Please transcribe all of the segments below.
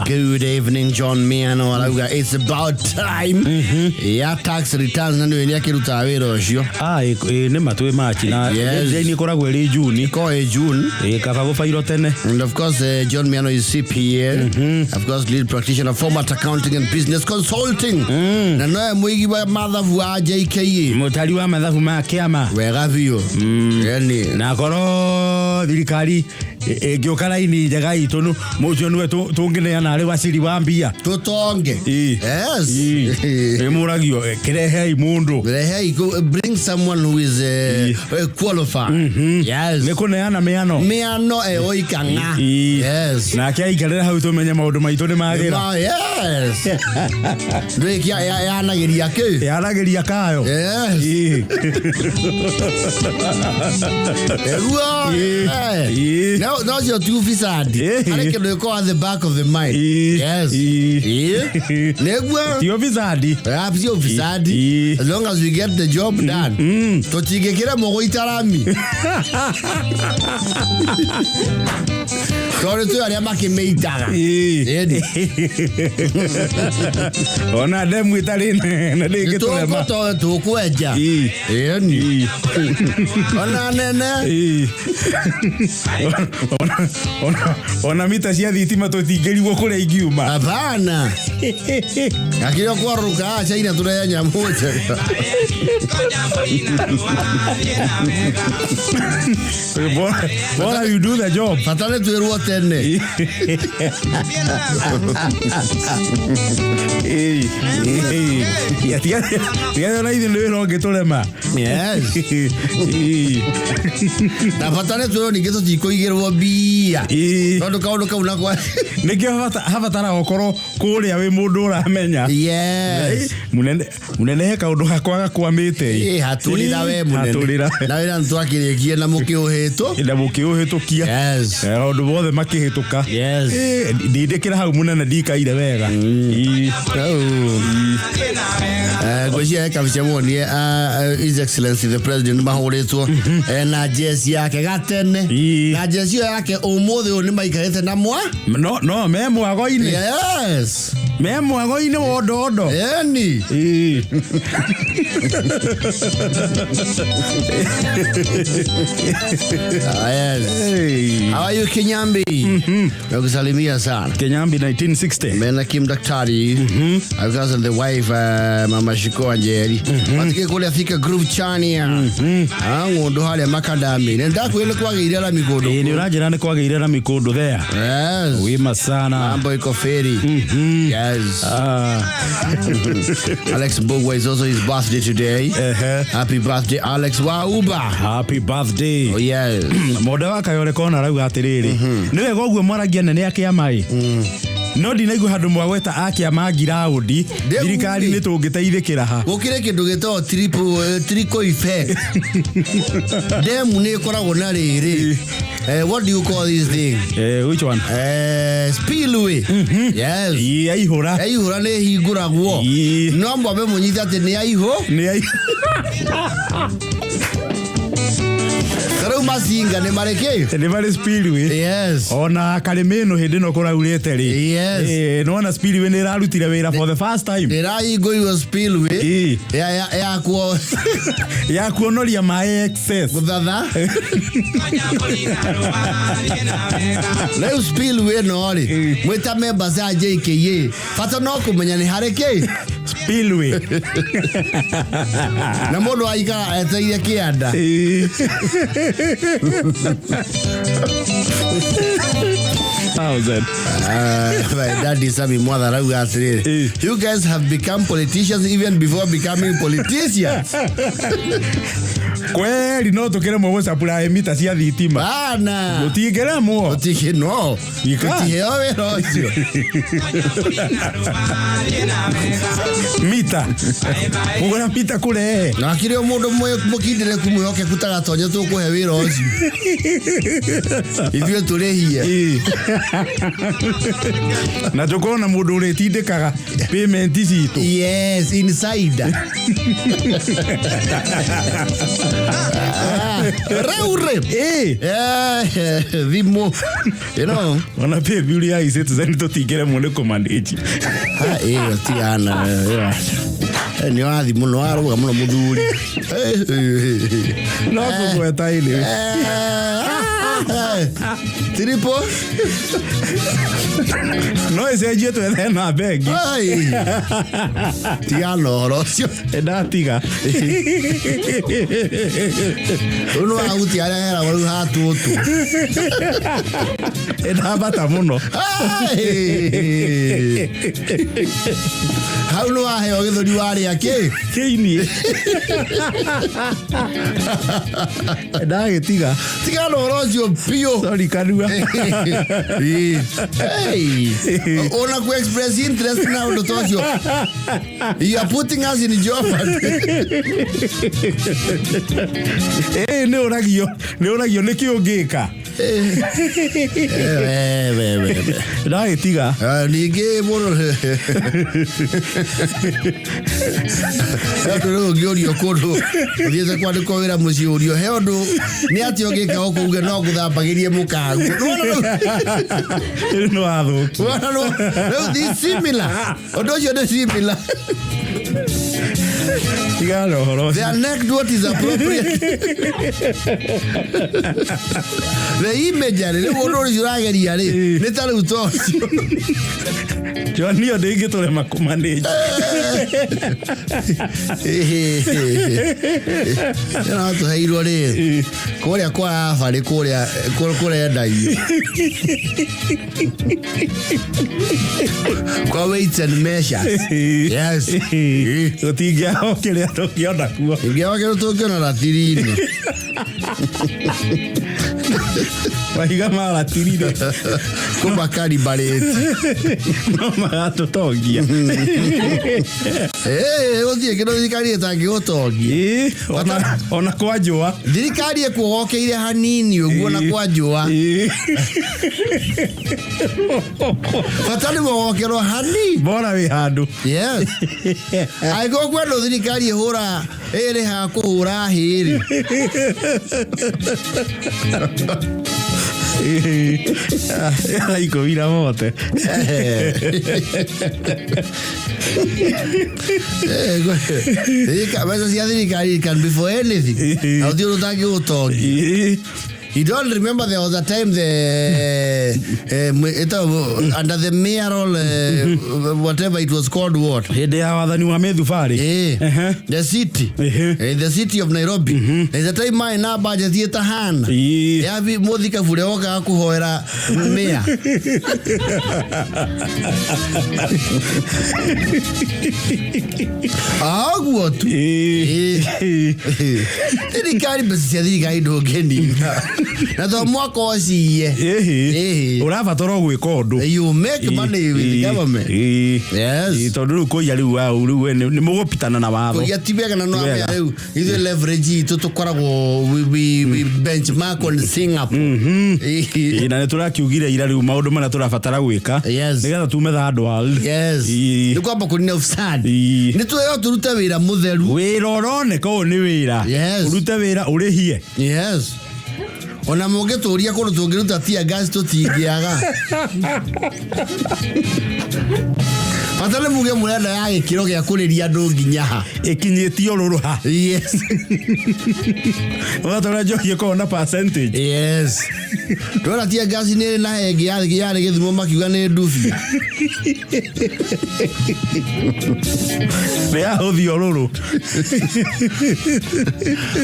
Good evening, John Miano arauga it's about time ya tax returns na nĩwe nĩakĩrutaga wĩra ũcio. Ah, nĩ ma twĩ Machi na Yes. deadline ĩkoragwo ĩrĩ Juni. Ko ĩ June. Kaba gũbairwo tene. And of course, John Miano is CPA, of course, lead practitioner, format accounting and business consulting. Na nowe mũigi wa mathabu wa JKA. Mũtari wa mathabu ma kĩama. Wega biũ. Yani, Na korwo thirikari ĩngĩũka raini njega itũ mũcio nĩwe tũngĩneana arĩ waciri wa mbia. Tũtonge. Ĩ. Yes. Ĩmũragio kĩrehei mũndũ. Hey, go, bring someone who is qualified. Yes. Nĩ kũneana mĩano. Miano eoikanga. Ĩ. Yes. Nake aikarĩra hau tũmenye maũndũ maitũ nĩ magĩra. Yes. Ndwĩkia yanagiria kĩ? Yaragĩria kayo. Yes. Ĩ. Eguo. Ĩ. Ĩ. No cio ti ufisadi. Ĩ. Harĩ kĩndũ gĩkoragwo at the back of the mind. Ĩ. Yes. Ĩ. Ĩ. Nĩguo. Ti ufisadi. Perhaps sio ufisadi. Ĩ. As long as we get the job done. Tũtingĩkĩremwo gũita rami. Tondũ twĩ arĩa makĩmĩitaga. Ĩ. Ĩni. Ona ndemu ĩtarĩ nene ndĩngĩtũrema. Tũkwenja. Ĩ. Ĩni. Ona nene. Ĩ. Ona mita cia thitima tũtingĩrigwo kũrĩa ingiuma. Hapana. Akĩrĩ kwarũka China tũrehe nyamũ njega. Bora you do the job. Bata nĩ twĩrwo tene. Ĩ. Ĩ. Ya, tiga ona ithuĩ nĩ wĩra ũngĩtũrema. Yes. Ĩ. Na bata nĩ twĩrwo ningĩ tũtikũigĩrwo mbia. Ĩ. Tondũ kaũndũ kau nako. Nĩkĩo habataraga ũkorwo kũrĩa wĩ mũndũ ũramenya. Yes. Munene munene he kaũndũ gakwa gakwamĩte. Ĩ hatũrĩra we mũnene. Hatũrĩra. Na wĩra nĩtwakĩrĩkie na mũkĩũhĩtũ. Na mũkĩũhĩtũkia. Yes. Maũndũ mothe makĩhĩtũka. Yes. Ndindĩkĩra hau mũnene ndikaire wega. Ĩ. Ngwĩciria he kabica muonie His Excellency the President mahũrĩtwo na jeci yake gatene. Ĩ. Na jeci ĩyo yake ũmũthĩ ũyũ nĩ maikarĩte na mwa. No me mwago-inĩ. Yes. Me mwago-inĩ wondondo. Eni. Ĩ. Ah, yes. Hey. How are you, Kinyambi? Nakusalimia sana. Kenyambi 1960. Mena Kim Daktari. I've got the wife Mama Shiko Njeri. Matike kule Thika Groove Chania. Ah, ng'ũndũ harĩa makadami. Nĩ ndakwĩra nĩ kwagĩire rami kũndũ. Ĩ, nĩ ũranjĩra nĩ kwagĩire rami kũndũ there. Yes. Wima sana. Mambo iko feri. Yes. Ah. Alex Mbugua is also his birthday today. Ehe. Happy birthday, Alex wa Uber. Happy birthday. Oh, yes. Monde wa Kayore kona arauga atĩrĩrĩ, nĩ wega ũguo mwaragia nene a kĩama ĩ, no ndinaigua handũ mwagweta a kĩama ngiraũndi. Ndĩu Thirikari rĩ. nĩ tũngĩteithĩkĩra ha. Gũkĩrĩ kĩndũ gĩtagwo trickle effect. Demu nĩ ĩkoragwo na rĩrĩ. What do you call this thing? Which one? Spillway. Yes. Ĩ, yaihũra. Yaihũra nĩ ĩhingũragwo. Ĩ. No mwambe mũnyite atĩ nĩ yaihũ. Nĩ Ta rĩu macinga nĩ marĩ kĩ? Nĩ marĩ spillway. Yes. Ona karĩmĩ ĩno hĩndĩ ĩno kũraurĩte rĩ. Yes. Nĩwona spillway nĩ ĩrarutire wĩra for the first time. Ndĩrahingũrirwo spillway Ĩ. ya kuo Ya kuonoria maĩ excess. Gũthatha. Rĩu spillway ĩno rĩ, mwĩta members a JKA, bata no kũmenya nĩ harĩ kĩ. Spillway. Na mũndũ aikara eteire kĩanda. Ĩ. Thousand. My daddy Sami Mwatha arauga atĩrĩrĩ, you guys have become politicians even before becoming politicians. Kweli no tũkĩremwo gũcapũra mita cia thitima. Bana. Tũtingĩremwo. Tũtingĩ no. Ika. Tũtiheo wĩra ũcio. Mita. Kũgũra mita kũrehe. Na akĩrĩ o mũndũ mũkindĩrĩku mwĩhokeku ta Gatonyo tũkũhe wĩra ũcio. Ithuĩ tũrĩhie. Ĩ. Na tũkorwo na mũndũ ũrĩtindĩkaga payment citũ. Yes, insider. Rĩu rĩ. Ĩ. Thimũ. You know. Ona pay bill ya eCitizen tũtingĩremwo nĩ kũmanage. Ha, ĩyo tigana. Nĩ wathi mũno warũga mũno mũthuri. No kũgweta ĩnĩ. Triple. No ĩcenjie twethe namba ĩngĩ. Ai. Tigana ũhoro ũcio. Ndatiga. Rĩu nĩ wahutia harĩa heragwo rĩu hatũtũ. Ndambata mũno. Ai. Hau nĩ waheo gĩthũri warĩa kĩ? Kĩini. Ndagĩtiga. Tigana ũhoro ũcio biũ. Sorry kanua. Ĩ. Hey. Ona ku express interest na ũndũ ta ũcio. You are putting us in jeopardy. Ĩ nĩ ũragio, nĩ ũragio nĩkĩ ũngĩka. We, we, we, we. Ndagĩtiga. Ah, ningĩ mũndũ ũndũ rĩu ũngĩũrio kũndũ ũthiĩte kwandĩkwo wĩra mũciĩ ũrio he ũndũ nĩ atĩa ũngĩka gũkũ uge no ngũthambagĩrie mũkaguo. Nĩwona rĩu? Rĩu nĩ wathũkia. Wona rĩu rĩu thi similar. Ũndũ ũcio nĩ similar. Tigana na ũhoro The ũcio. anecdote is appropriate. The imagery rĩu ũndũ ũcio ũrageria rĩ nĩ ta rĩu ta ũcio. Joanio ndĩngĩtũrema kũmanage. No tũheirwo rĩ kũrĩa kwa abarĩ kũrĩa kũrendagio kwa weights and measures. Yes. Tũtingĩaga kĩrĩa tũngĩona kuo. Ingĩaga kĩndũ tũngĩona ratiri-inĩ. Mahiga ma ratiri-rĩ Kũmakaribarĩti. no magatũtongia. Gũtirĩ kĩndũ thirikari ĩtangĩgũtongia. Ĩ, ona kwa njũa. Thirikari ĩkuogokeire hanini ũguo na kwa njũa. Ĩ. Bata nĩ wogokerwo hanini. Bora wĩ handũ. Yes. Angĩkorwo kwendwo thirikari ĩhũra ĩrĩhaga kũhũra hĩ-rĩ. Thaa ikũmi na mote. Mbeca cia thirikari can be for anything. Na gũtirĩ ũndũ ũtangĩgũtongia. Ĩ. You don't remember there was a time the under the mayoral whatever it was called what? Hĩndĩ ya wathani wa mĩthubarĩ. Eh, Ehe. the city. Ehe. The city of Nairobi. There's a time my na budget ĩtahana. Ĩ. Ya mũthikabu ũrĩa wokaga kũhoera mayor. Ũguo tu. Ĩ. Ĩ. Thirikari mbeca cia thirikari ndũngĩnina. Na to mwaka ũciye. Ĩhĩ. Ĩhĩ. Ũrabatara o gwĩka ũndũ. You make money with the government. Ĩ. Yes. Ĩ, tondũ rĩu kũiya rĩu wau rĩu we nĩ mũgũpitana na watho. Kũiya ti wega na no Ti wega. amenya rĩu ithuĩ leverage itũ tũkoragwo we benchmark on Singapore. Ĩhĩ. Ĩ, na nĩ tũrakiugire ira rĩu maũndũ marĩa tũrabatara gwĩka Yes. nĩgetha tume third world. Yes. Ĩ. Nĩ kwamba kũnina ufisadi. Ĩ. Nĩ twĩyo tũrute wĩra mũtheru. Wĩra ũroneka ũyũ nĩ wĩra. Yes. Ũrute wĩra ũrĩhie. Yes. Ona mũngĩtũria kũndũ tũngĩruta tear gas tũtingĩaga. Bata nĩ muge mũrenda ya gĩkĩro gĩa kũrĩria andũ nginya ha. Ĩkinyĩtie ũrũrũ ha. Yes. Ũgatwara njohi ĩkoragwo na percentage. Yes. Ndona tear gas nĩ ĩrĩ na hengĩ yarĩ gĩthimo makiuga nĩ ndubia. Nĩ ya ũthiĩ ũrũrũ.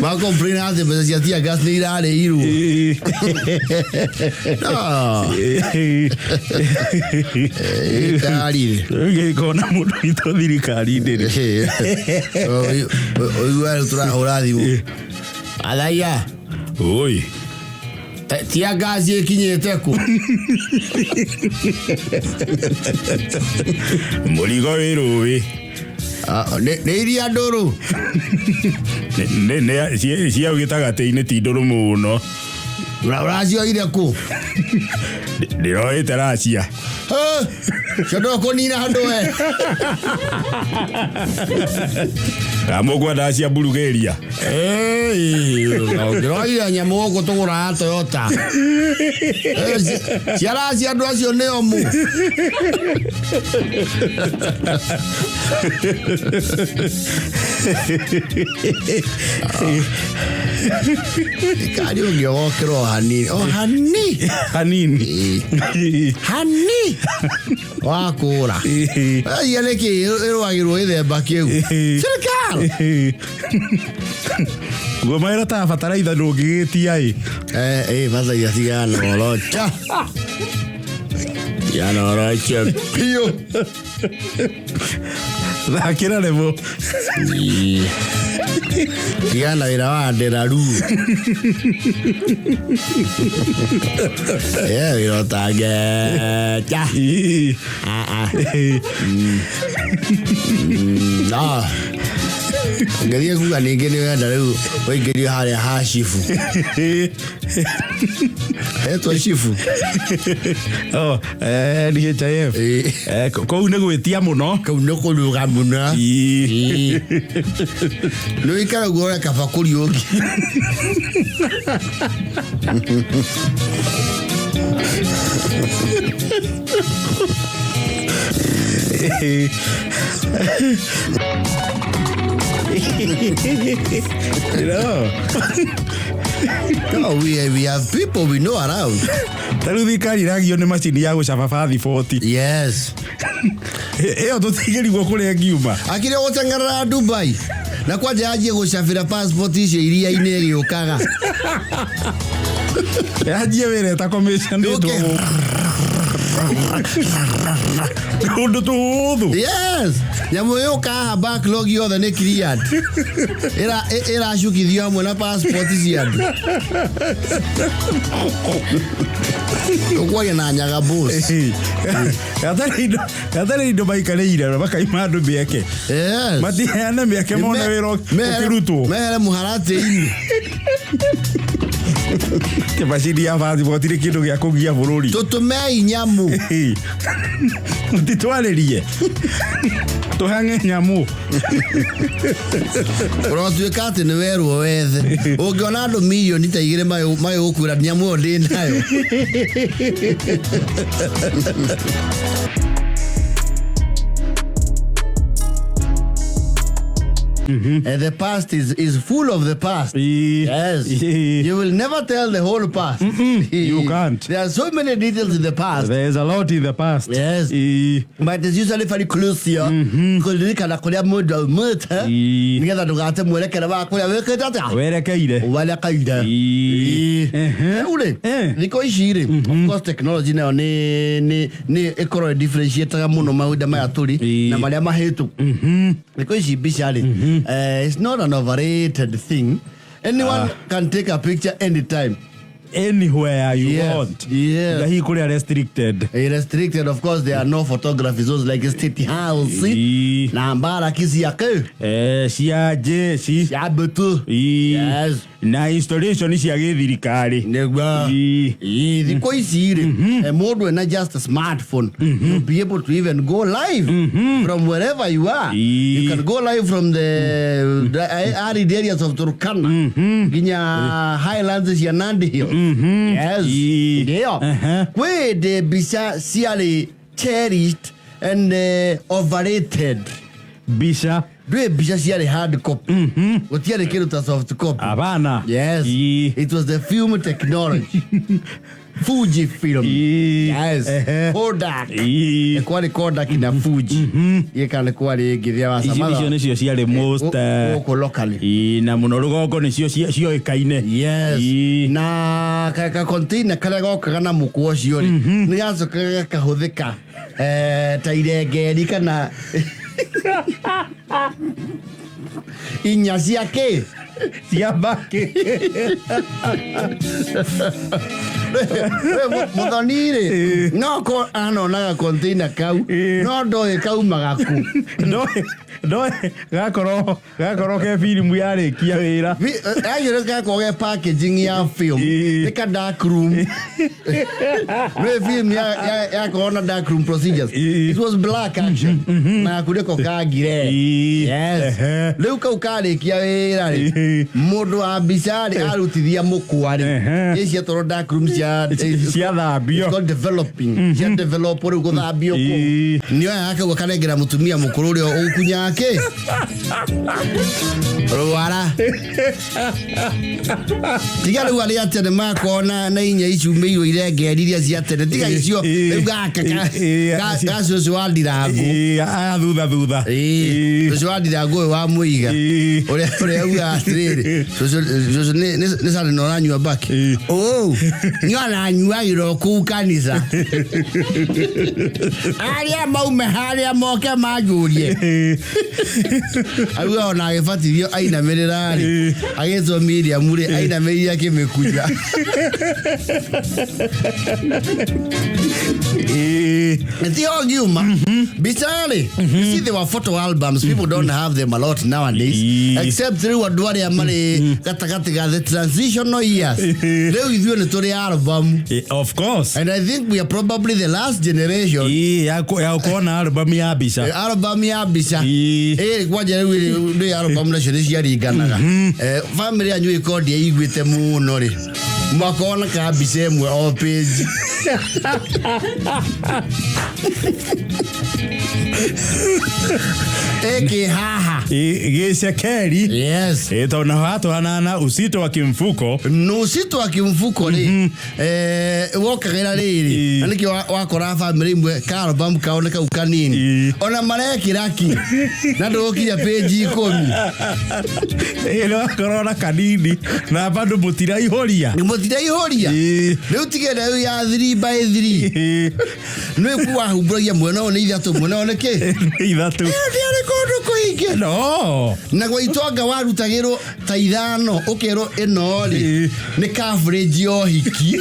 Ma complain atĩ mbeca cia tear gas nĩ irarĩirwo. No. Thirikari. Gĩkorwo na mũndũ witũ thirikari-inĩ rĩ. Ũigua rĩu tũrahũra thimũ. Athaia. Oi. Tear gas ĩkinyĩte kũ? Mũrigo wĩ rũĩ. Nĩ iria ndũrũ. Cia gĩtagatĩ-inĩ ti ndũrũ mũno. Ũracioire kũ? Ndĩroĩte Racia. Cio ndũkũnina andũ we. Kamũkwendaga cia Bulgaria. Ũngĩrorire nyamũ gũkũ tũgũraga Toyota. Ciara cia andũ acio nĩ omũ. Thirikari ũngĩogokĩrwo o hanini o hani Hanini. Hani wakũra ia nĩkĩ ĩrũagĩrwo gĩthemba kĩu thirikari. Guo mawĩra ta bataraitha ndũngĩgĩtia ĩ. Bataraitha tigana na ũrocha, tigana na ũrocha biũ. Thakĩra rebo. Tigana na wĩra wa ndĩraru. Wĩra ũtangĩcha. Ah, ah. No ngĩthiĩ kuga ningĩ nĩ wenda rĩu ũingĩrio harĩa ha cibu etwo cibu. Oh, NHIF. Ĩ. Kũu nĩ gwĩtia mũno. Kau nĩ kũruga mũno. Ĩ. Nĩ wĩikara guo ũrĩa kaba kũriũki. No. No, we have people we know around. Ta rĩu thirikari ĩragio nĩ macini ya gũcaba bathiboti. Yes. Ĩyo tũtigĩrigwo kũrĩa ngiuma. Akĩrĩ gũteng'erera Dubai na kwanja yanjie gũcabĩra passport icio iria-inĩ ĩgĩũkaga. Yanjie wĩra ĩtakomĩcanĩtwo. Yũke. Ũndũ tũhũthũ. Yes, nyamũ yũka haha backlog yothe nĩ cleared. Ĩracukithio hamwe na passport cia andũ. Ũkwaria na nyaga boss. Gatarĩ indo maikarĩire makaima andũ mĩeke. Yes. Matiheane mĩeke mone wĩra ũkĩrutwo. Mehere mũharatĩ-inĩ. Macini ya passport nĩ kĩndũ gĩa kũgia bũrũri. Tũtũmei nyamũ. Titwarĩrie tũhang'e nyamũ. Ũrotuĩka atĩ nĩ werwo wethe ũngĩona andũ mirioni ta igĩrĩ magĩgũkwĩra nyamũ ĩyo ndĩ nayo. And the past is full of the past. Yes. You will never tell the whole past. You can't. There are so many details in the past. There is a lot in the past. Yes. But it's usually very close here. Kũririkana kũrĩa mũndũ aumĩte. Nĩgetha ndũgate mwerekera wa kũrĩa wĩkĩte atĩa? Werekeire. Werekeire. Rĩu rĩ, thikũ ici rĩ, of course technology nayo nĩ ĩkorwo ĩdifferentiataga mũno mahinda maya tũrĩ na marĩa mahĩtũku. Thikũ ici mbica rĩ, it's not an overrated thing. Anyone can take a picture anytime. Anywhere you Yes, want. yes. Na hihi kũrĩa restricted. Restricted, of course, there are no photography zones like State House na mbaraki ciake Cia jeshi. Cia mbũtũ. Yes. Na installation cia gĩthirikari. Nĩguo. Ĩ, thikũ ici rĩ, mũndũ ena just a smartphone, you'll be able to even go live from wherever you are. You can go live from the arid areas of Turkana nginya highlands cia Nandi Hills. Yes. Ndio. Kwĩ ndĩ mbica ciarĩ cherished and overrated. Mbica. Ndwĩ mbica ciarĩ hard copy, gũtiarĩ kĩndũ ta soft copy. Abana. Yes. It was the film technology. Fuji film. Yes. Kodak. Kwarĩ Kodak na Fuji. Gĩka nĩ kwarĩ ĩngĩ rĩrĩa Icio wacamatha. icio nĩcio ciarĩ most Gũkũ locally. Na mũno rũgongo nĩcio cioĩkaine. Yes. Na ka container karĩa gokaga na mũkwa ũcio rĩ, nĩ gacokaga gakahũthĩka ta irengeri kana inya cia kĩ? Cia mbakĩ. We, muthoni rĩ, no ko anonaga container kau, no ndoĩ kaumaga kũ. Ndoĩ gakorwo ke filimu yarĩkia wĩra. Agĩrĩ gakorwo ge packaging ya film. Nĩ ka dark room. Nĩ film yakorwo na dark room procedures. It was black action na kunĩko kangire. Yes. Rĩu kau karĩkia wĩra rĩ, mũndũ wa mbica rĩ, arutithia mũkwa rĩ, ĩ ciatwarwo dark room cia ciathambio. It's called developing, cia develop rĩu gũthambio kũu. Nĩoya kau akanengera mũtumia mũkũrũ ũrĩa ũgũkunyaga kĩ rwara. Tiga rĩu arĩa tene makorwo na inya icumĩirwo irengeri iria cia tene, tiga icio. Rĩu gaka ga cũcũ wa ndirangũ. Aya thutha thutha. Cũcũ wa ndirangũ ũyũ wa mũiga, ũrĩa ugaga atĩrĩrĩ, cũcũ cũcũ nĩ sande na ũranyua mbaki. Ũ nĩ aranyuagĩra o kũu kanitha, arĩa maume harĩa moke manjũrie. Auga ona agĩbatithio ainamĩrĩra rĩ, agĩtwo Miriam rĩ, ainamĩrĩire akĩmĩkunya. Ti o ngiuma mbica rĩ, you see, there were photo albums. People don't have them a lot nowadays, except rĩu andũ arĩa marĩ gatagatĩ ga the transitional years. Rĩu ithuĩ nĩ tũrĩ album. Of course. And I think we are probably the last generation Ya gũkorwo na album ya mbica. Album ya mbica. Ĩ kwanja rĩu nĩ album nacio nĩ ciaringanaga. Family yanyu ĩkorwo ndĩaiguĩte mũno rĩ, mwakorwo na ka mbica ĩmwe o page. Ĩkĩ haha. Gĩcekeri. Tondũ naho hatwarana na usito wa kimfuko. Nusito wa kimfuko rĩ, wokagĩra rĩrĩ, na nĩkĩo wakora family imwe ka album kao nĩ kau kanini. Ona marekĩra ki na ndũgũkinya page 10. Nĩ wakorwo na kanini na bado mũtiraihũria. Mũtiraihũria. Rĩu tigenda rĩu ya 3 by 3, nĩ ku wahumbũragia mwena ũyũ nĩ ithatũ, mwena ũyũ nĩ kĩ? Nĩ ithatũ. Ĩyo ndĩarĩ kũndũ kũingĩ. No. Na gwa itonga warutagĩrwo ta ithano, ũkerwo ĩno rĩ, nĩ coverage ya ũhiki.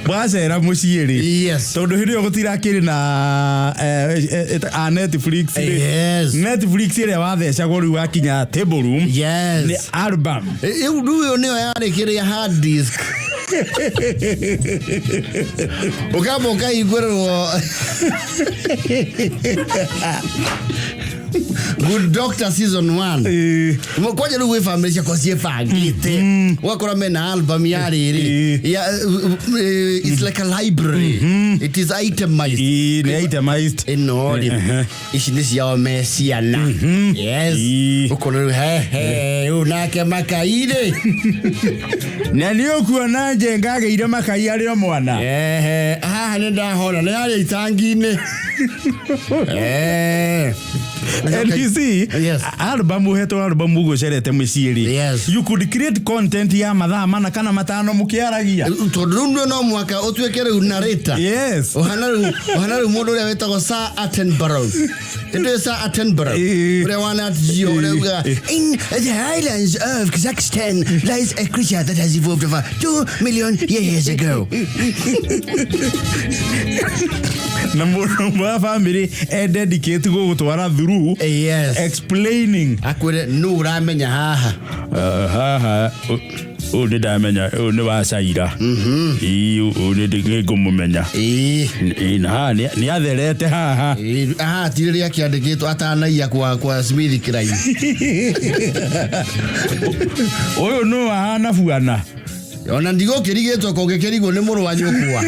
Wacera mũciĩ rĩ, tondũ hĩndĩ ĩyo gũtirakĩrĩ na a Netflix rĩ. Netflix ĩrĩa wathecagwo rĩu wakinya table room nĩ album. Rĩu rĩu ĩyo nĩyo yarĩ kĩrĩa hard disk, ũkamba ũkahingũrĩrwo Good Doctor season 1. Kwanja rĩu gwĩ family ciakwa ciĩbangĩte, ũgakora mena album ya rĩrĩ ya, it's like a library, it is itemized. Nĩ itemized. Ĩno rĩ, ici nĩ ciao me ciana. Yes. Ũkona rĩu hehe rĩu nake makai rĩ. Na nĩ ũkuona Njenga agĩire makai arĩ o mwana. Ehe, haha nĩ ndahona nĩ harĩa itangi-inĩ. And you see, album uhetwo album ũguo ũcerete mũciĩ rĩ, you could create content ya mathaa 4 kana 5 mũkĩaragia. Tondũ rĩu nĩ no mũhaka ũtuĩke rĩu narrator. Ũhana rĩu mũndũ ũrĩa wĩtagwo Sir Attenborough. Nĩ Sir Attenborough ũrĩa wa Nat Geo, ũrĩa ugaga, "In the highlands of Kazakhstan lies a creature that has evolved over 2 million years ago." Na mũndũ ũmwe wa family e dedicate gũgũtwara through explaining. Akwĩre nũ ũramenya haha. Haha ũyũ nĩ ndamenya ũyũ nĩ wa Caira. Ĩĩ, ũyũ nĩ ngũmũmenya. Ĩĩ, na haha nĩ atherete haha. Ĩĩ, haha ti rĩrĩa kĩandĩkĩtwo atanaiya kwa Smith Klein. Ũyũ nũ ahana buana. Ona ndigũkĩrigĩtwo kũngĩkĩrigwo nĩ mũrũ wa nyũkwa.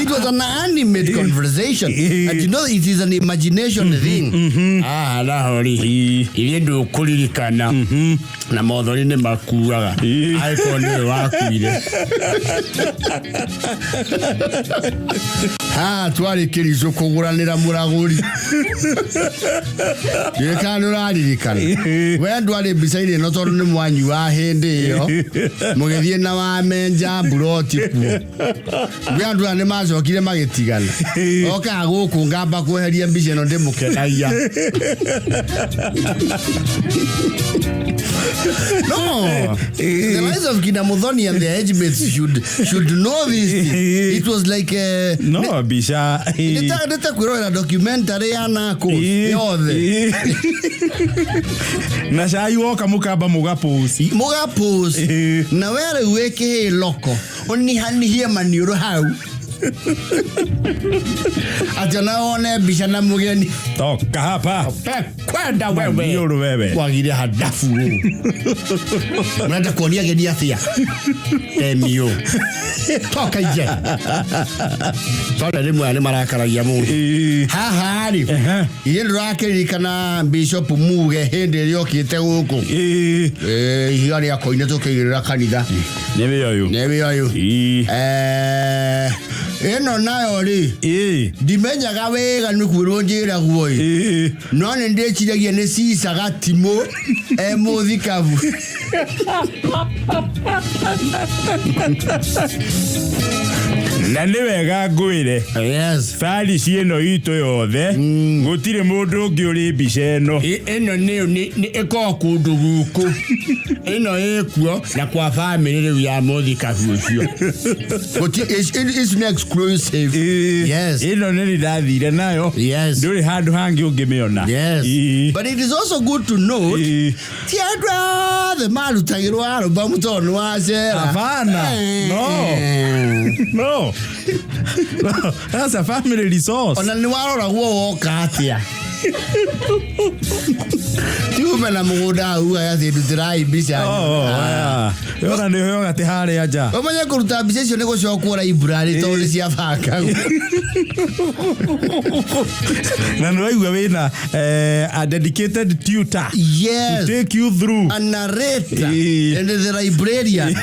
It was an animate conversation, and you know it is an imagination thing. Haha naho rĩ, ithuĩ ndũkũririkana na mothori nĩ makuaga, angĩkorwo nĩwe wakuire. Haha twarĩ kĩricũ kũgũranĩra mũragũri. Ndiũĩ kana nĩ ũraririkana. We ndwarĩ mbica-inĩ ĩno tondũ nĩ mwanyua hĩndĩ ĩyo mũgĩthiĩ na wamenja mburoti kuo. Gwĩ andũ aya nĩ macokire magĩtigana, okaga gũkũ ngamba kweheria mbica ĩno ndĩmũkenagia. No, the likes of Kina Muthoni and their age mates should know this thing. It was like No mbica. Nĩ kwĩrorera documentary ya Narcos yothe. Na cai woka mũkamba mũgapũci. Mũgapũci. Na we rĩu wĩ kĩhĩ loko ũnihanihie maniũrũ hau atĩ ona wone mbica na mũgeni. Toka hapa. Kwenda wewe. Maniũrũ wewe. Kwagire hadafu ũũ mrenda kuonia ageni atĩa emio toka nje tondũ rĩmwe nĩ marakaragia mũndũ. Haha rĩ, ithuĩ ndũrakĩririkana Bishop Muge hĩndĩ ĩrĩa okĩte gũkũ? Ihiga rĩa koine tũkĩigĩrĩra kanitha. Nĩwe ũyũ. Nĩwe ũyũ. Ĩno nayo rĩ, ndimenyaga wega nĩ kwĩrwo njĩragwo ĩ, no nĩ ndĩciragia nĩ Caesar Gatimũ e mũthikabu. Na nĩ wega ngwĩre, parish ĩno itũ yothe gũtirĩ mũndũ ũngĩ ũrĩ mbica ĩno. Ĩno nĩ ĩkoragwo kũndũ gũkũ, ĩno ĩkuo na kwa famĩlĩ rĩu ya mũthikabu ũcio. It's an exclusive. Yes. Ĩno nĩ ndathire nayo. Ndũrĩ handũ hangĩ ũngĩmĩona. But it is also good to note ti andũ othe marutagĩrwo album tondũ nĩ wacera. Hapana. No. No. No. That's a family resource. Ona nĩ waroragwo woka atĩa, tiume na mũgũnda hau atĩ ndutĩrai mbica. Oh, yeah. Yona nĩ ũheo gatĩ harĩa nja. Ũmenye kũruta mbica icio nĩ gũcokwo library tondũ nĩ ciabangagwo. Na nĩ waigua wĩna a dedicated tutor to take you through. A narrator and the librarian.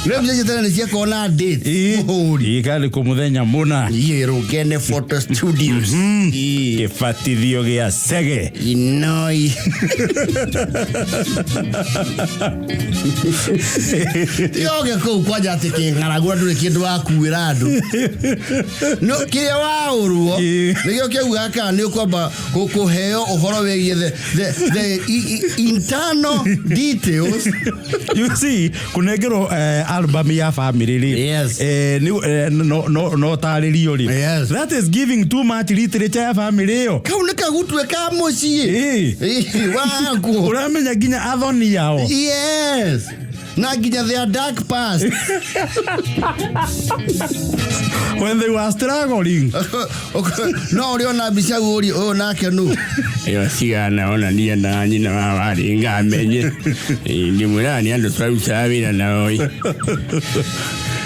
Rĩu mbica icio tene nĩ ciakorwo na date, mũhũri. Ĩĩ, karĩ kũ mũthenya mũna. Iĩ, Rũngene Photo Studios. Kĩbatithio gĩa Cege. Inoi tigoke kũu kwanja atĩ kĩng'aragu na ndũrĩ kĩndũ wakuĩra andũ no kĩrĩa waũrwo. Nĩkĩo kĩaugaga kana nĩ ũkwamba kũheo ũhoro wĩgiĩ the internal details. You see, kũnengerwo album ya family rĩ, no tarĩrio rĩ, that is giving too much literature ya family ĩyo. Kau nĩ kagutue ka mũciĩ. Ĩ, waku. Ũramenya nginya athoni yao. Yes, na nginya their dark past. When they were struggling. No ũrĩ ona mbica ũri ũyũ nake nũ ĩyo cigana ona niĩ na nyina wa warĩ ngamenye ndĩmwĩraga nĩ andũ twarutaga wĩra nao ĩ.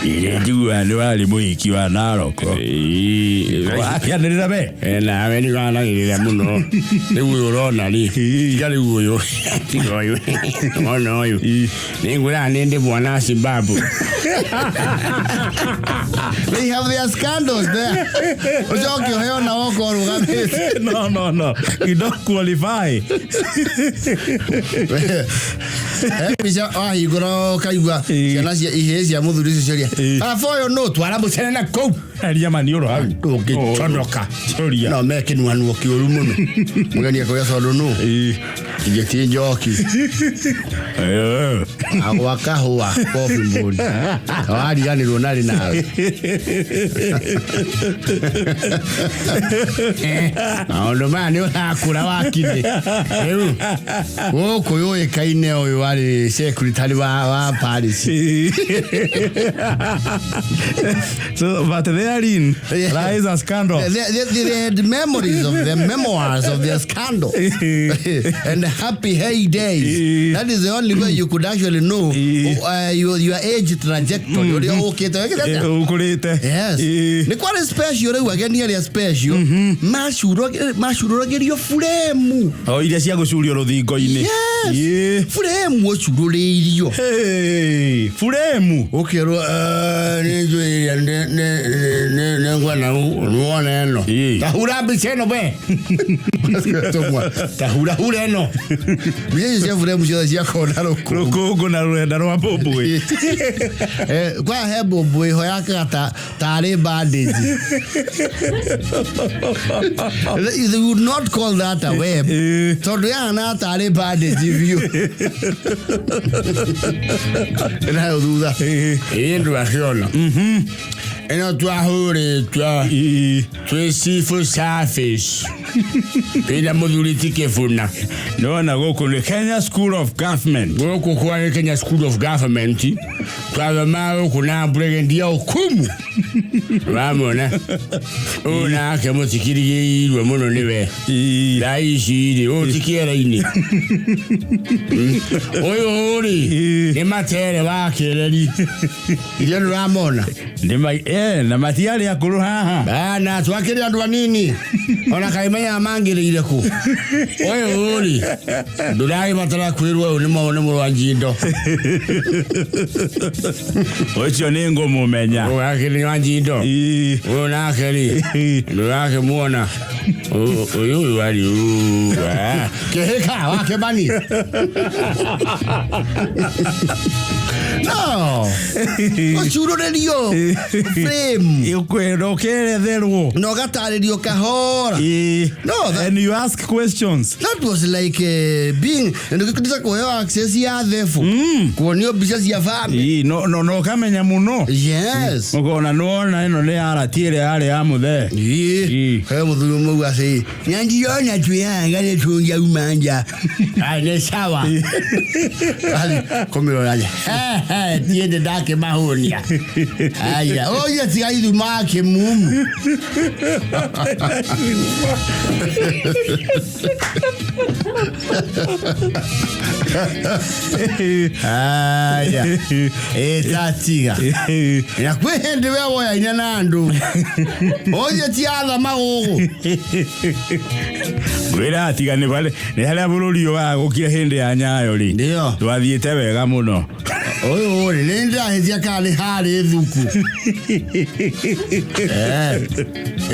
Ĩrĩa njiguaga nĩ warĩ mũhiki wa Naroko akĩanĩrĩra we. Nawe nĩ ũranagĩrĩra mũno rĩu ũyũ ũrona rĩ, tiga rĩu ũyũ, tiga ũyũ, ona ũyũ nĩ ngwĩraga nĩ ndĩ mwana Zimbabwe. They have their scandals there. Ũcoke ũheo na woka ũrũgamĩte. No, you don't qualify. Mbica wahingũra ũkaigua ciana cia ihĩĩ cia mũthuri ũcio ciaria, "Baba ũyũ nũ twara mũcere na kũu." Eria maniũrũ hau. Ndũngĩconoka. Coria. No me kĩnuanuo kĩũru mũno mũgeni akauga tondũ nũ ingĩ ti njoki. Agwa kahũa coffee mood wariganĩrwo narĩ nawe maũndũ maya nĩ ũrakũra wakinyĩ rĩu gũkũ yũĩkaine ũyũ warĩ secretary wa Paris. So, but therein lies a scandal. They had memories of the memoirs of their scandal and happy heydays. That is the only way you could actually know your age trajectory. Ũrĩa ũkĩte wekĩte atĩa? Ũkũrĩte. Yes. Nĩ kwarĩ special rĩu ageni arĩa special macurũragĩrio buremu. O iria cia gũcurio rũthingo-inĩ. Yes. Buremu ũcurũrĩirio. Hey, buremu. Ũkerwo Nĩ njũĩ nĩ ngwenda wone ĩno. Ĩĩ. Ta hura mbica ĩno we. Tũmwa. Ta hura hura ĩno. Mbica icio cia buremu ciothe ciakorwo na rũkũngũ. Rũkũngũ na rũrenda rwa mbũmbũĩ. Kwa he mbũmbũĩ ho yakaga ta tarĩ bandage. They would not call that a web. Tondũ yahana tarĩ bandage biũ. Nayo thutha. Ĩĩ ndwakĩona. Ĩno twahũrĩtwo twĩ civil service. Twĩna mũthuri ti Kĩbuna. Nĩwona gũkũ nĩ Kenya School of Government. Gũkũ kwarĩ Kenya School of Government. Twathoma gũkũ na Brigadier Okumu. Wamona. Ũyũ nake mũtikirigĩirwo mũno nĩwe. Thaa ici rĩ, ũyũ ti kĩera-inĩ. Ũyũ rĩ, nĩ matere wa kĩreri. Iria ndũramona. Na matiarĩ akũrũ haha. Bana, twakĩrĩ andũ anini. Ona kaĩ menyaga mangĩrĩire kũ. Ũyũ rĩ, ndũragĩbatara kwĩrwo ũyũ nĩ nĩ mũrũ wa Njindo. Ũcio nĩ ngũmũmenya. Ũyũ akĩrĩ wa Njindo. Ũyũ nake rĩ, ndũrakĩmuona. Ũyũ ũyũ arĩ ũũ. Kĩhĩka wa Kĩmani. No. Ũcurũrĩrio frame. Ũkwenda ũkeretherwo. Na ũgatarĩrio kahora. No, And you ask questions. That was like being ndũgĩkĩrĩta kũheo access ya thebu. Kuonio mbica cia family. Ĩĩ, no ũkamenya mũno. Yes. Ũkona nĩwona ĩno nĩ arati ĩrĩa yarĩ ya mũthee. Ĩĩ. He mũthuri ũmwe uga atĩ nyandiona twĩhanga nĩ tũngiauma nja. Ai nĩ sawa. Athi kũmĩrora nja. Tiĩ ndakĩmahũnia. Aya, oye tiga ithuma kĩmumu. Aya. Ĩtatiga. Na kwĩ hĩndĩ we woyaine na andũ. Oye ti athama gũkũ. Ngwĩra atiga nĩ harĩa bũrũri ũyũ wagũkire hĩndĩ ya Nyayo rĩ. Ndio. Twathiĩte wega mũno. Ũyũ rĩ, nĩ ndĩrahĩtia kana nĩ harĩ thuku.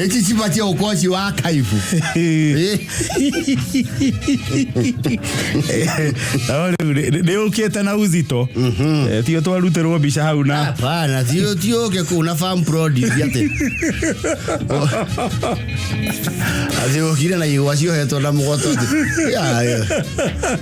Ici cibatie gũkorwo ci wa kaibu. No rĩu nĩ ũkĩte na uzito. Tio twarutĩrwo mbica hau na. Hapana, tio ũke kũu na farm produce atĩ. Atĩ ũkire na igwa ciohetwo na mũgoto atĩ.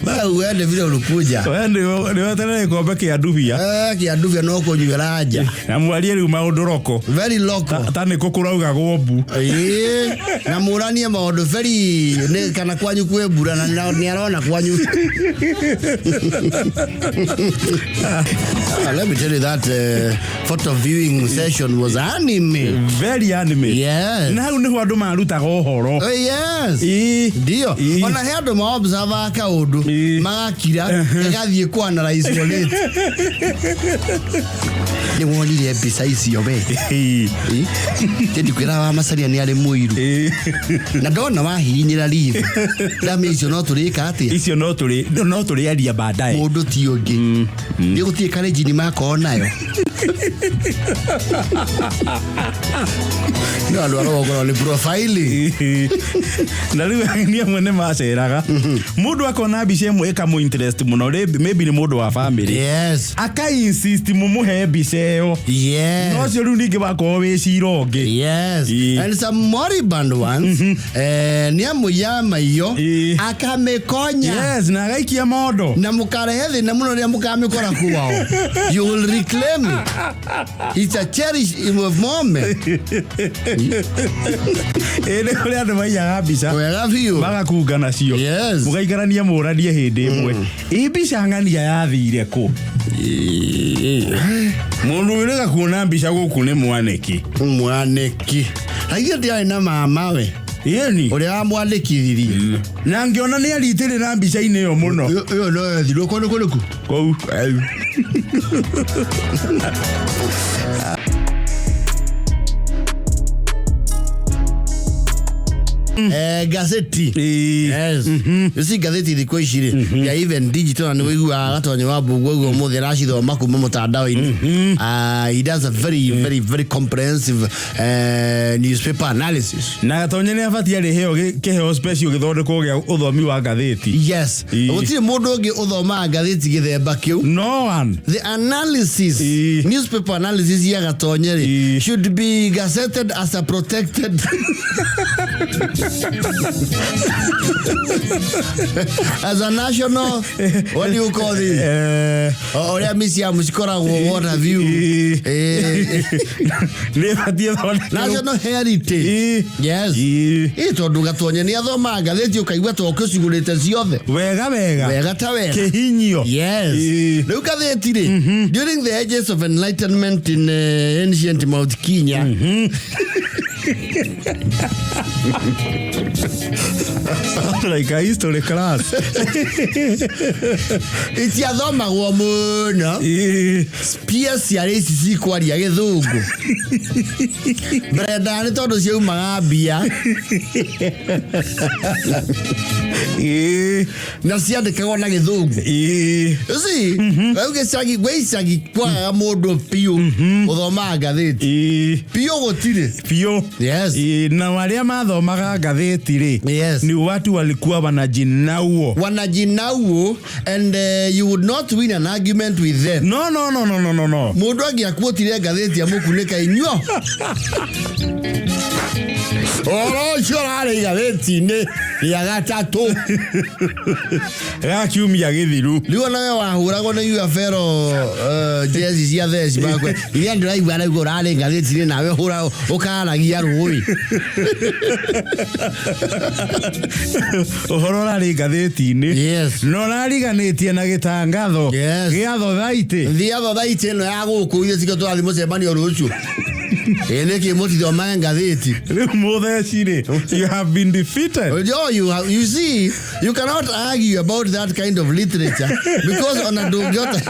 Mau wende vile ulikuja. We nĩ weterere gĩkombe kĩa ndubia. Kĩa ndubia no kũnyuĩra nja. Na mwarie rĩu maũndũ roko. Very local. Ta nĩ kũ kũraugagwo mbu. Ĩĩ, na mũranie maũndũ very nĩ kana kwanyu kwĩ mbura na nĩ arona kwanyu. Let me tell you that photo viewing session was anime. Very anime. Yes. Na hau nĩho andũ marutaga ũhoro. Yes. Ndio. Ona he andũ ma observe kaũndũ magakira gagathiĩ kũ analyze late. Nĩ wonire mbica icio we. Tĩndi kwĩra wa Macharia nĩ arĩ mũiru. Na ndona wahihinyĩra ritho. Ndamia icio no tũrĩka atĩa? Icio no tũrĩaria baadaye. Mũndũ ti ũngĩ. Nĩ gũtirĩ karenjini makorwo nayo. No andũ arĩa gũkorwo nĩ profiling. Na rĩu niĩ amwe nĩ maceraga. Mũndũ akona mbica ĩmwe ĩkamũ interest mũno, maybe nĩ mũndũ wa family. Yes. Aka insist mũmũhe mbica ĩyo. Yes. No ũcio rĩu ningĩ wakorwo wĩ cira ũngĩ. Yes. And some moribund ones. Nĩ amũiyaga maiyo akamĩkonya. Yes, na agaikia mondo. Na mũkarehe thĩna mũno rĩrĩa mũkamĩkora kwao. You will reclaim it. It's a cherished moment. Nĩ kũrĩ andũ maiyaga mbica. Wega biũ. Magakunga nacio. Yes. Mũgaikarania mũranie hĩndĩ ĩmwe. Ĩ mbica ng'ania yathire kũ? Mũndũ wĩrĩga kuona mbica gũkũ nĩ mwanĩki. Mwanĩki. Na ithuĩ ndiarĩ na mamawe. Ĩni. Ũrĩa wamwandĩkithirie. Na ngĩona nĩ aritĩrĩra mbica-inĩ ĩyo mũno. Ĩyo no yethirwo kũndũ kũrĩkũ? Kũu. Gazeti. Yes. You see, ngathĩti thikũ ici rĩ, they are even digital, na nĩ wĩiguaga Gatonye wa Mbugua ũguo ũmũthĩ aracithoma kuma mũtandao-inĩ. Ah, he does a very very very comprehensive newspaper analysis. Na Gatonye nĩ abatie arĩheo kĩheo special gĩthondekwo gĩa ũthomi wa ngathĩti. Yes. Gũtirĩ mũndũ ũngĩ ũthomaga ngathĩti gĩthemba kĩu. No one. The analysis, newspaper analysis ya Gatonye rĩ, should be gazetted as a protected, as a national, what do you call this? Ũrĩa museum cikoragwo, what have you. Nĩ ĩbatiĩ ĩthondekwo. National heritage. Yes. Ĩ tondũ Gatonye nĩ athomaga ngathĩti ũkaigua ta ũkĩcigũrĩte ciothe. Wega wega. Wega ta wega. Kĩhinyio. Yes. Rĩu ngathĩti rĩ, during the ages of enlightenment in ancient Mount Kenya, Like a history class. Itiathomagwo mũno. Spia ciarĩ ici cikwaria gĩthũngũ mbere ndaya nĩ tondũ ciaumaga mbia na ciandĩkagwo na gĩthũngũ. You see, rĩu gĩcagi gwĩ icagi kwagaga mũndũ biũ ũthomaga ngathĩti. Biũ gũtirĩ. Biũ. Yes. Na arĩa mathomaga ngathĩti rĩ, ni watu walikuwa wanajinauo. Wanajinauo, and you would not win an argument with them. No. Mũndũ angĩakuotire ngathĩti amũkunĩka inyuo, ũhoro ũcio ũrarĩ igathĩti-inĩ rĩa gatatũ ga kiumia gĩthiru. Rĩu ona we wahũragwo nĩ UFL, jezi cia theci makwe iria ndĩraigua araigua ũrarĩ ngathĩti-inĩ, nawe hũra ũkaragia rũĩ. Ũhoro ũrarĩ ngathĩti-inĩ na ũrariganĩtie na gĩtangatho gĩa thothaitĩ. Thia thothaitĩ ĩno ya gũkũ ithuĩ tikio tũrathiĩ mũcemanio rũciũ, ĩ nĩkĩ mũtithomage ngathĩti? Rĩu mũtheci rĩ, you have been defeated. Oh, you see, you cannot argue about that kind of literature because on a ndũngĩhota,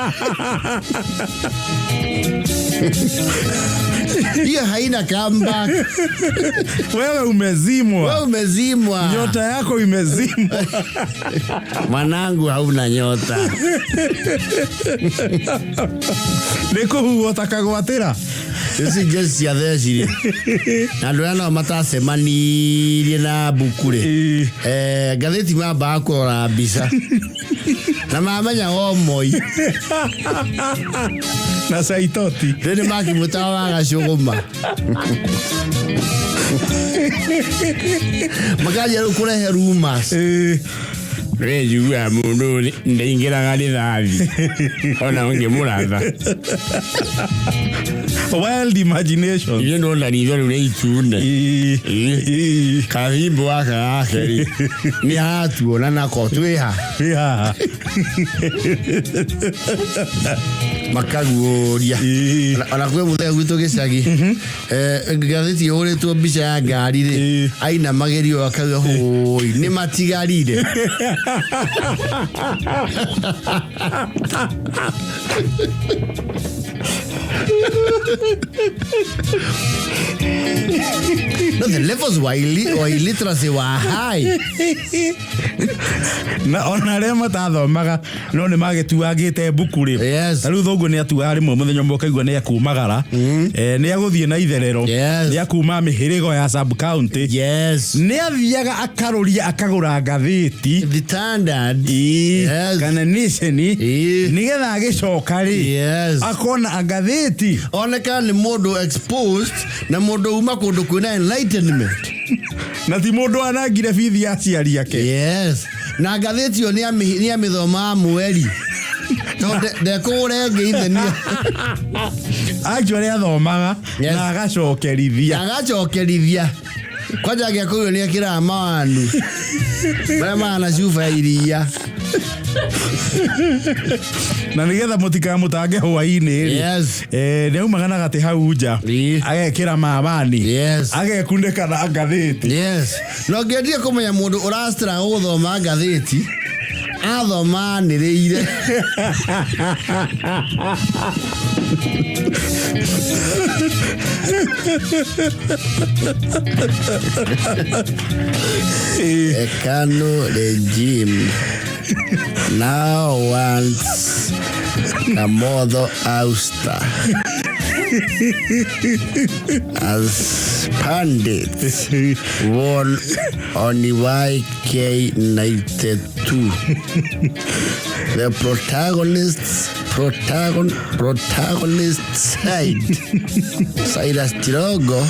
hiyo haina comeback. Wewe umezimwa. Wewe umezimwa. Nyota yako imezimwa. Mwanangu, hauna nyota. Nĩ kũhuhwo ta kagwatĩra. Ici jeci cia theci rĩ, na andũ arĩa nao matacemanirie na mbuku rĩ, ngathĩti mambaga kũrora mbica na mamenya o Moi na Saitoti. Rĩu nĩ makĩmũtawa wa gacũgũma makanjia rĩu kũrehe rumors. We njiguaga mũndũ ndaingĩraga rithathi ona ũngĩmũratha. Wild imagination. Ithuĩ ndona ritho rĩu rĩ itune. Kabimbo gaka gake rĩ, nĩ aratuona nako twĩha. Ĩ haha. Makaguũria. Ona kwĩ mũthee gwitũ gĩcagi, ngathĩti ĩhũrĩtwo mbica ya ngari rĩ, aina magerio akauga hũi nĩ matigarire. No, the levels were illiteracy were high. Na ona arĩa matathomaga no nĩ magĩtuangĩte mbuku rĩ, ta rĩu thoguo nĩ atuaga rĩmwe mũthenya ũmwe ũkaigua nĩ akumagara, nĩ agũthiĩ na itherero, nĩ akuma mĩhĩrĩgo ya sub county, nĩ athiaga akarũria akagũra ngathĩti. The Standard. Kana Nation, nĩgetha agĩcoka rĩ, akona ngathĩti. Oneka nĩ mũndũ exposed na mũndũ uma kũndũ kwĩna enlightenment. Na ti mũndũ anangire bithi ya aciari ake. Yes, na ngathĩti ĩyo nĩ amĩthomaga mweri tondũ ndekũgũra ĩngĩ ithe nĩ Actually athomaga na agacokerithia. Agacokerithia kwanja angĩakũrio nĩ ekĩraga mawanu marĩa mahana cuba ya iria. Na nĩgetha mũtikamũtange hwaĩ-inĩ rĩ, nĩ aumaga na gatĩ hau nja, agekĩra mawani, agekunĩka na ngathĩti. Yes, na ũngĩendire kũmenya mũndũ ũrastruggle gũthoma ngathĩti, Athoma anĩrĩire. The Kanu regime now wants Kamotho ouster as pundits won on YK92. The protagonist side, Cyrus Jirongo,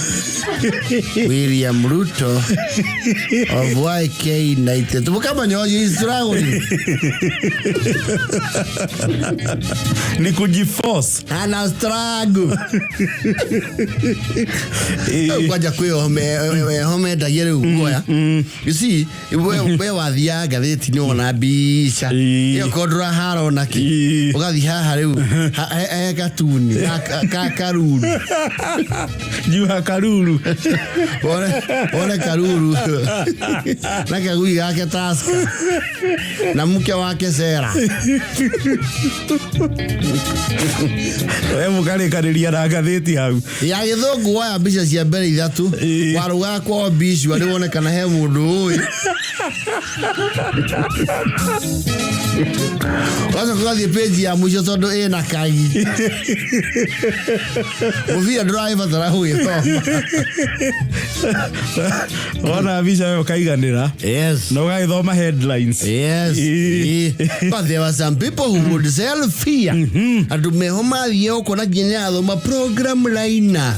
William Ruto of YK92. Kama nyoyo is struggling. Ni kujiforce. Ana struggle. Kwanja kwĩ home endagia rĩu guoya. You see, we wathiaga ngathĩti nĩ wona mbica ĩyo korwo ndũrahara ona kĩ, ũgathiĩ haha rĩu he katuni ka karuru. Juha Karuru. Wone karuru na kagui gake Tusker na mke wake Sera. We mũkarĩkanĩria na ngathĩti hau. Ya gĩthũngũ woya mbica cia mbere ithatũ, warũgaga kwa mbici arĩ wone kana he mũndũ ũĩ. Ũgacoka ũgathiĩ page ya mũico tondũ ĩna kagi. Mũbira ndũragĩbatara gũgĩthoma. Wona mbica ĩyo ũkaiganĩra. Yes. Na ũgagĩthoma headlines. Yes. But there were some people who would sell fear. Andũ meho mathiĩ ũkona nginya athoma program liner.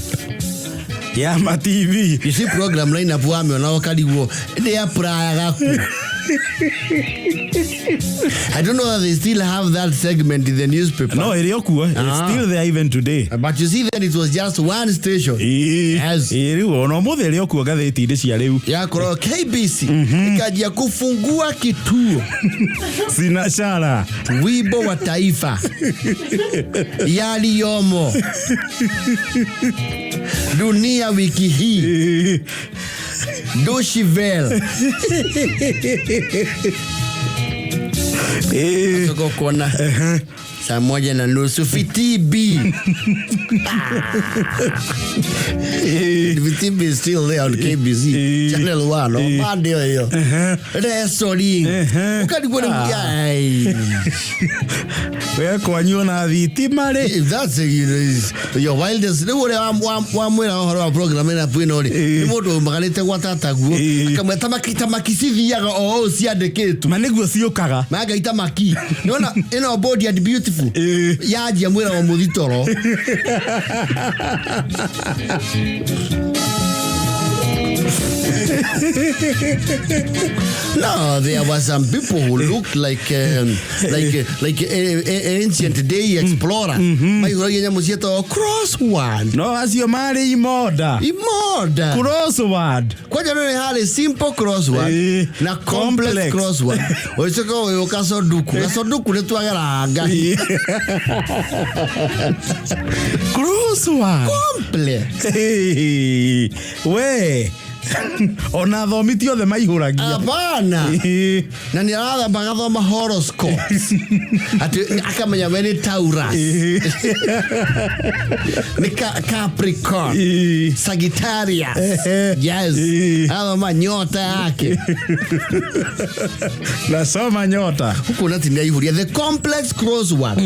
Ya ma TV. You see program line up wamĩona ũkarigwo nĩ apply ku. I don't know that they still have that segment in the newspaper. No, ĩrĩ o kuo. It's still there even today. But you see then it was just one station. Yes. Rĩu ona ũmũthĩ ĩrĩ o kuo ngathĩti-inĩ cia rĩu. Yakorwo KBC ikaanjia kufungua kituo. Sinashara. Wimbo wa taifa. Yaliyomo. Dunia wiki hii. Doshivel. Tuko kuona saa 1:30 Fitibi. Fitibi is still there on KBC Channel 1. Oh, bado hiyo. Wrestling. Ukarigwo nĩ ai. We kwanyu na thitima rĩ. If that's a, your wildest rĩu ũrĩa wamwĩra ũhoro wa program ĩno ĩno rĩ, nĩ mũndũ umagarĩte gwa tataguo akamwĩra tamaki tamaki cithiaga o ũũ ciandĩkĩtwo. Ma nĩguo ciũkaga. Mangai tamaki. Nĩwona ĩno bold and beautiful. Yanjia mwĩra wa mũthitoro. No, there were some people who looked like ancient day explorers. Maihũragia nyamũ ciĩtagwo crossword. No acio marĩ imoda. Imoda. Crossword. Kwanja nĩ harĩ simple crossword na complex crossword. Ũcoka ũgĩũka soduku. Gasoduku nĩ twageraga ngai. Crossword. Complex. We. Ona athomi ti othe maihũragia. Hapana. Na nĩ arathamba agathoma horoscopes. Atĩ akamenya we nĩ Taurus. Nĩ Capricorn. Sagittarius. Yes. Arathoma nyota yake. Nasoma nyota. Huku na ti nĩaihũria the complex crossword.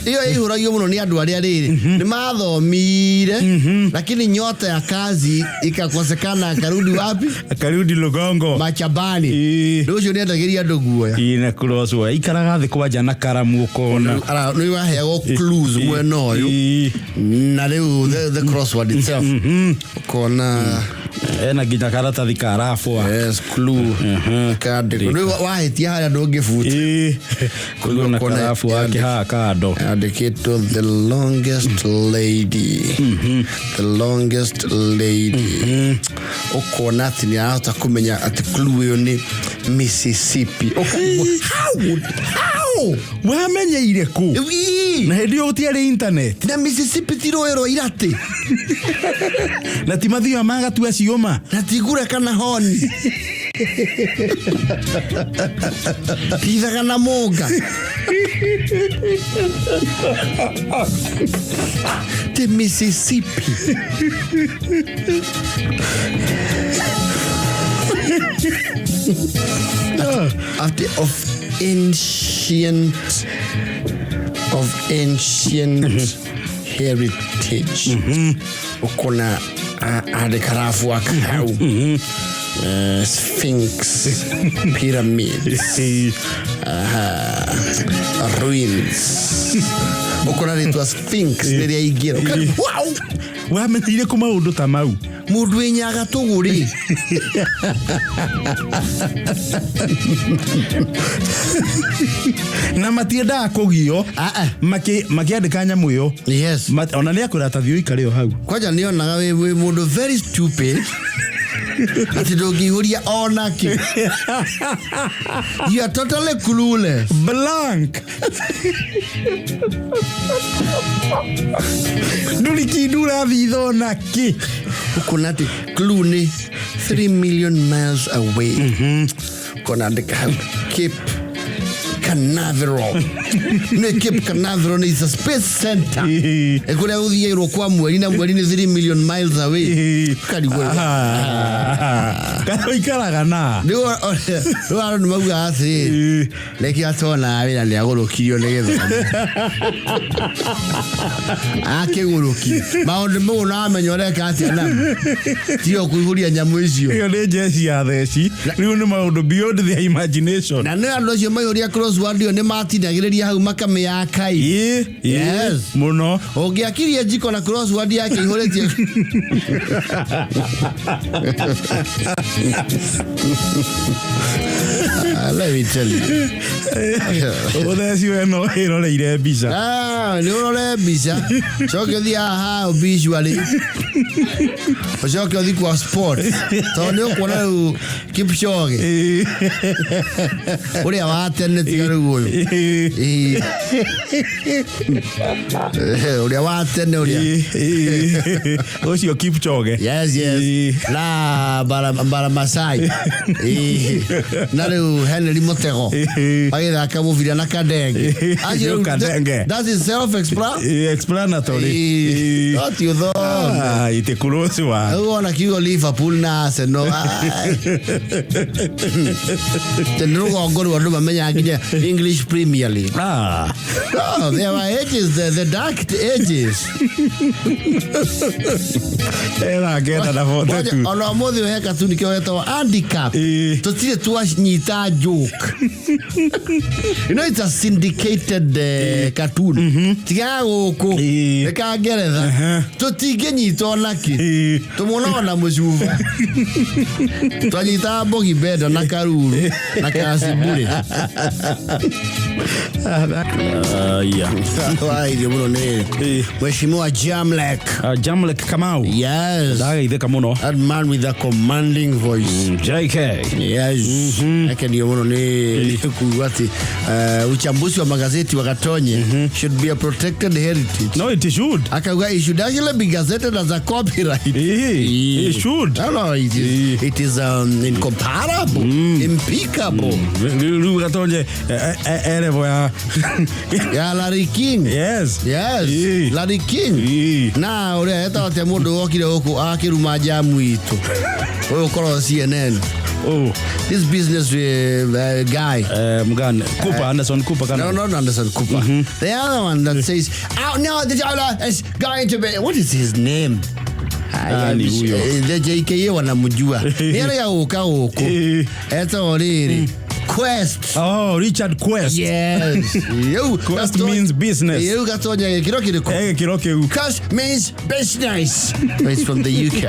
Iyo ĩihũragio mũno nĩ andũ arĩa rĩrĩ nĩ mathomire, lakini nyota ya kazi ikakosekana, akarudi wapi? Akarudi Lugongo. Machabani. Rĩu ũcio nĩendagĩria andũ guoya. Na crossword. Ikaraga thĩ kwanja na karamu ũkona. Nĩ waheagwo clues mwena ũyũ. Na rĩu the crossword itself. Ũkona ena nginya karatathi ka rabwa. Yes, clue. Kandĩko. Rĩu wahĩtia harĩa ndũngĩbuta. Kũigua na karabu wake haha kando. Andĩkĩtwo the longest lady. The longest lady. Ũkona atĩ nĩ arahota kũmenya atĩ clue ĩyo nĩ Mississippi. Ũkarigwo, how? Wamenyeire kũ? Na hĩndĩ ĩyo gũtiarĩ internet. Na Mississippi ti rũĩ rwa iratĩ. Na ti mathiaga magatua ciũma. Na ti ngure kana honi. Tithaga na mũnga ti Mississippi. Atĩ of ancient heritage, ũkona andĩka rabu akahau, Sphinx, pyramids, ruins, ũkona rĩtwa Sphinx rĩrĩa ingĩra. Wow. Wamenyeire kũ maũndũ ta mau? Mũndũ wĩnyaga tũgũrĩ. Na matiendaga kũgio. Ah, ah. Makĩandĩka nyamũ ĩyo. Ona nĩ akwĩra ta thiĩ ũikare o hau. Kwanja nĩonaga wĩ mũndũ very stupid atĩ ndũngĩihũria onakĩ. You are totally clueless. Blank, ndũrĩ kĩndũ ũrathitha ona kĩ. Ũkona atĩ clue nĩ 3 million miles away. Ũkona andĩka hau Cape Canaveral. Nĩ Cape Canaveral is a space center. Kũrĩa gũthiagĩrwo kwa mweri, na mweri nĩ 3 million miles away. Karigwo. Kana ũikaraga na rĩu andũ nĩ maugaga atĩrĩrĩ, reke atona wĩra nĩ agũrũkirio nĩ gĩthomo, akĩgũrũki maũndũ mau na amenya ũreka atĩa namo, tiyo kũihũria nyamũ icio. Ĩyo nĩ njeci ya theci, rĩu nĩ maũndũ beyond their imagination. Na nĩ andũ acio maihũria crossword ĩyo nĩ matinagĩrĩria hau makamĩaka. Ĩ. Yes. Mũno. Ũngĩakirie njiko na crossword yake ihũrĩtie. Ah, let me tell you. Ũtheci we no ĩroreire mbica. Ah, nĩ ũrore mbica, coke ũthiĩ haha visually, ũcoke ũthiĩ kwa sport, tondũ nĩ ũkuona rĩu Kipchoge ũrĩa wa tene, tiga rĩu ũyũ. Ĩĩ. Ũrĩa wa tene ũrĩa. Ũcio Kipchoge. Yes. Na bara bara Masai. Ĩĩ. Na rĩu Henry Mutego agĩthaka mũbira na Kadenge. Acio rĩu. Kadenge. That is self explanatory. No ti ũthome. Ah, ite close wa Rĩu wona kiugo Liverpool na Arsenal, ai. Tene rũgongo rwa andũ mamenyaga nginya English Premier League. No, there were ages, the dark ages. Era kenda na bote Kwanja, tu. Ona ũmũthĩ ũhe katuni kĩo getagwo handicap. Tũtirĩ twanyita joke. It's a syndicated cartoon. Tigaga gũkũ. Nĩ ka Ngeretha. Tũtingĩnyita onakĩ. Tũmuonaga na mũcuba. Twanyitaga Mbogi Benda na Karuru na Kasibure. Wairio mũno nĩ Mheshimiwa Jamlek. Jamlek Kamau. Yes. Ndagaithĩka mũno. That man with a commanding voice. JK. Yes. Akenio mũno nĩ kuuga atĩ uchambuzi wa magazeti wa Gatonye should be a protected heritage. No, it should. Akauga it should actually be gazetted as a copyright. It should. No, it is incomparable, impeccable. Rĩu Gatonye erevo ya Ya Larry King. Yes. Yes. Larry King. Na ũrĩa etagwo atĩa mũndũ wokire gũkũ akĩruma jamu itũ, ũyũ ũkorwo CNN? Oh. This business guy. Mgani? Cooper, Anderson Cooper kana? No, not Anderson Cooper. The other one that says, "Oh no, the dollar is going to be." What is his name? Nani huyo? The JKA wanamjua. Nĩ arĩa gũka gũkũ. Etagwo rĩrĩ. Quest. Oh, Richard Quest. Yes. Yo, Quest means business. Yau Gatonya gĩkĩro kĩrĩkũ? Eh, gĩkĩro kĩu. Quest means business. It's from the UK.